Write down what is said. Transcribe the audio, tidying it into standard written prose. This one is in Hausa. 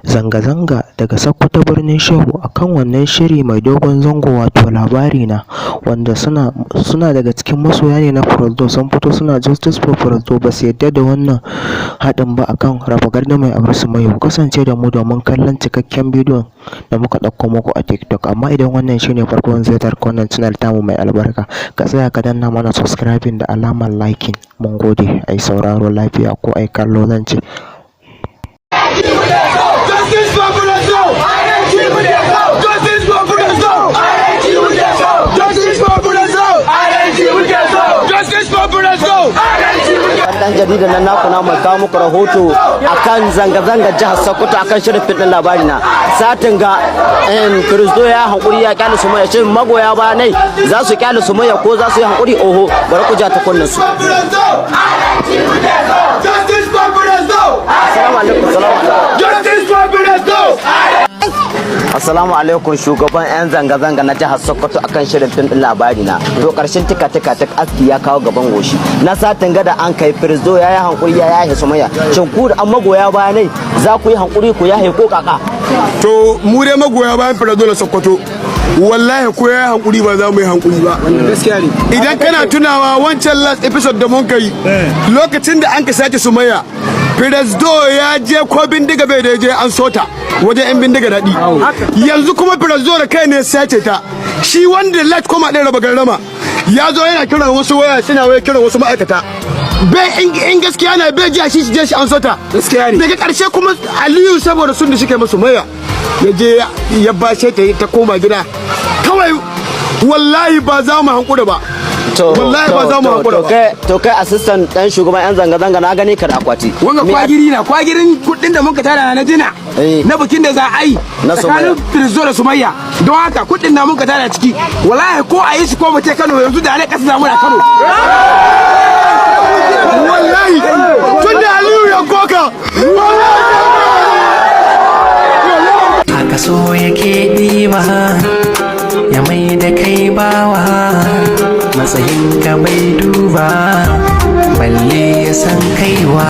Zanga-zanga daga Sokoto birnin Shehu a kan wannan shiri mai dogon zango, wato Labarina, wanda suna daga cikin masoya ne na Presido. Sun fito suna "Justice for Presido", ba su yadda da wannan haɗin ba akan raba gardamar auri Sumayya. Ku kasance da mu domin kallon cikakken bidiyon da muka ɗauko muku a TikTok. Amma idan wannan shine farkon ziyartar wannan channel tamu mai albarka, ka tsaya ka danna mana subscribing da alamar liking. Mun gode. Ai sauraro lafiya, ko ai kallo zan ce. Justice for Presido! Justice for Presido! Justice for Presido! Justice for Presido! Dan jarida nan naku na mai kawo muku rahoto akan zanga-zanga jihar Sokoto akan shirin fim din Labarina. Satin ga Presido ya hankuri ya kyale Sumayya. Shin magoya ba nai za su kyale Sumayya ko za su yi hankuri? Oho, bari ku ja ta kunnen su. Justice for Presido! Assalamu alaikum, assalamu alaikum. Justice for Presido! Assalamu alaikum, shugaban 'yan zanga-zanga na jihar Sokoto akan shirin fim din Labarina. To, karshen tika tika tik, aski ya kawo gaban goshi. Na satin gada an kai Presido ya yi hankuri ya yahe Sumayya. Shin ku da an magoya baya nai za ku yi hankuri ku yahe ko kaka? To, mu dai magoya bayan Presido na Sokoto, wallahi ko ya yi hankuri, ba za mu yi hankuri ba. Gaskiya ne. Idan kana tunawa wancan last episode da mun kai, lokacin da an ka sace Sumayya, Presido ya je ko bindiga bai da je an sota wajen 'yan bindiga daɗi. Yanzu kuma Presido da kai ne sace ta. Shi wanda late kuma ɗin raba garrama ya zo yana kiran wasu waya, suna waya kiran wasu ma'aikata. Bai in gaskiya na bai ji shi je shi an sota. Gaskiya ne. Daga ƙarshe kuma Aliyu, saboda sun da shi kai masu maya, ya je ya bashe ta ta koma gida. Kawai wallahi ba za mu hankura ba. To, Wallahi ba za mu hankura to ba. kai assistant dan shugaban 'yan zanga-zanga, na gani ka da akwati. Wanga kwagiri na kwagirin kuɗin da muka tara na jina na bikin da za a yi Na Sumayya. tsakanin Presido da Sumayya. Don haka kuɗin na muka tara ciki, wallahi ko a yi shi ko mu ce Kano yanzu da ne kasa zamu na Kano. Wallahi tun da Aliyu ya koka, Haka so yake ɗiba ya mai da kai bawa, matsayin ka bai duba balle ya san kaiwa.